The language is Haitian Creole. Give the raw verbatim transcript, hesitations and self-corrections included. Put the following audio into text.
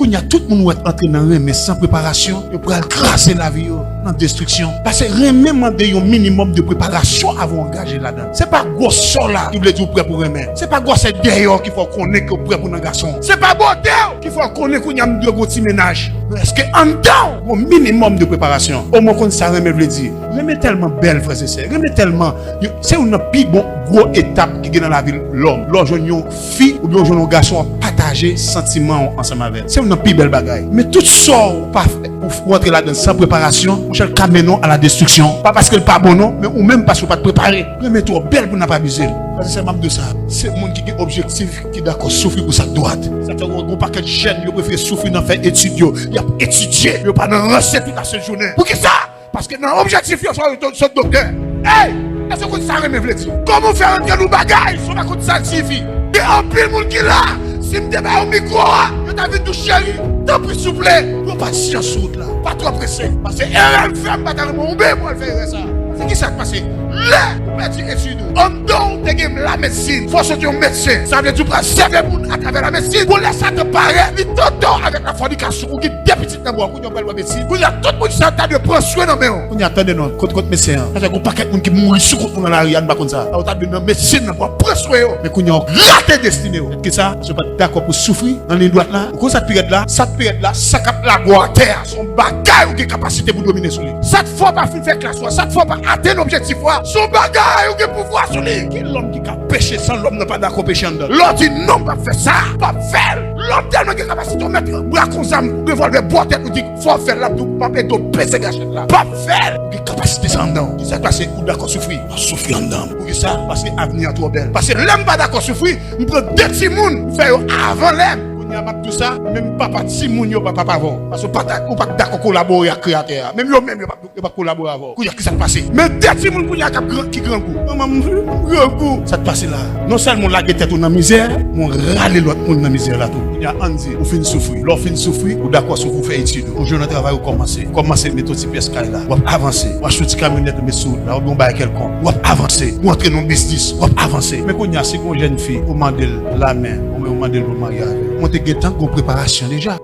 Kounye a, tout moun ou wè antre nan renmen san preparasyon, yo pral kraze lavi yo nan destriksyon. Paske renmen mande yon minimòm de preparasyon avan w angaje ladan. Se pa gwosè w la ki vle di w prè pou renmen. Se pa gwosè dèyè w ki fè w konnen ke w prè pou nan gason. Se pa bote w ki fè w konnen kounye a m dwe gon ti mennaj. Men èske anndan w gon minimòm de preparasyon? Omwen w konn sa renmen vle di. Renmen tèlman bèl, frè e sè. Renmen tèlman, yo, se youn nan pi bon gwo etap ki gen nan lavi lòm. Lè w jwenn yon fi oubyen w jwenn yon gason, w ap pataje santiman w ansanm avè l. Se youn nan pi bèl bagay. Men tout sa w pa fè, ou, ou antre ladan l san preparasyon, monchè, l ka mennen w a la destriksyon. Pa paske l pa bon non, men ou menm paske w pa t prepare. Renmen twò bèl pou n ap abize l. Frè e sè, m ap di w sa, se moun ki gen objektif ki dakò soufri pou sa k dwat. Sa fè w wè gon pakèt jèn yo prefere soufri nan fè etid yo. Y ap etidye, yo pa nan ranse tout lasent jounen. Poukisa? Paske nan objektif yo, fò yo sot doktè. Ey! Èske w konn sa renmen vle di? Kòman w fè rantre nan bagay si w pa konn sa l siyifi? Gen anpil moun ki la, si m te ba yo mikwo a, yo ta vin di w, cheri, tanpri souple, pran pasyans sou wout la. Pa twò prese. Paske erè m fè, m pa ta renmen w menm pou al fè erè sa. Se ki sa k pase? Lè ou pèdi etid ou, anndan w te gen lamedsin, fò w sot yon medsen. Sa vle di w pral sèvi moun atravè lamedsin. Pou lè Satan parèt, li tante w avèk la fònikasyon, ou gen de pitit nan bra w, kounye a w pral wè medsin. Kounye a, tout moun sa ta dwe pran swen nan men w. Kounye a, tande non, kot, kot medsen an? Sa fè gon pakèt moun ki mouri sou kont nou nan lari a, nou pa konn sa. Ou ta dwe nan medsin nan pou w pran swen yo. Men kounye a, w rate destine w. Kisa? Paske w pa t dakò pou soufri nan liy dwat la. Ou konn sa k pi rèd la? Sa k pi rèd la, sa k ap lage w atè a, se yon bagay ou gen kapasite pou domine sou li. Sa k fè w pa fin fè klas ou a, sa k fè w pa atenn objektif ou a, se yon bagay ou gen pouvwa sou li. Ki lòm ki ka peche san lòm nan pa dakò peche anndan? Lè w di non, m p ap fè sa, p ap fè l. Lòm tèlman gen kapasite, w mèt pran bra kon zam, revòlvè bò tèt ou, di fò w fè l, l ap di w m ap ede w peze gachèt la. P ap fè l. Ou gen kapasite sa anndan w. Kisa k pase? Ou dakò soufri. W ap soufri anndan w. Poukisa? Paske avni an twò bèl. Paske lè m pa dakò soufri, m pran de timoun, m fè yo avan lè m. Kounye a m ap di w sa, menm papa timoun yo p ap avè w. Paske w pa t, ou pa t dakò kolabore ak Kreyatè a. Menm yo menm, yo p ap yo pa kolabore avè w. Kounye a, kisa k pase? Men de timoun kounye a k ap gran, ki grangou. Manman m, m grangou. Sa k pase la? Non sèlman w lage tèt ou nan mizè, men w rale lòt moun nan mizè la tou. Kounye a, ann di, ou fin soufri. Lè w fin soufri, ou dakò soufri, ou fè etid ou. Ou jwenn yon travay, ou kòmanse. Ou kòmanse mete yon ti pyès kay la. W ap avanse. Ou achte yon ti kamyonèt, ou met sou wout la. Oubyen yon bagay kèlkonk. W ap avanse. Ou antre nan yon biznis. W ap avanse. Men kounye a, si gon jèn fi, ou mande l lamen, oubyen ou mande l pou l marye avè w. Mwen te gentan gon preparasyon deja.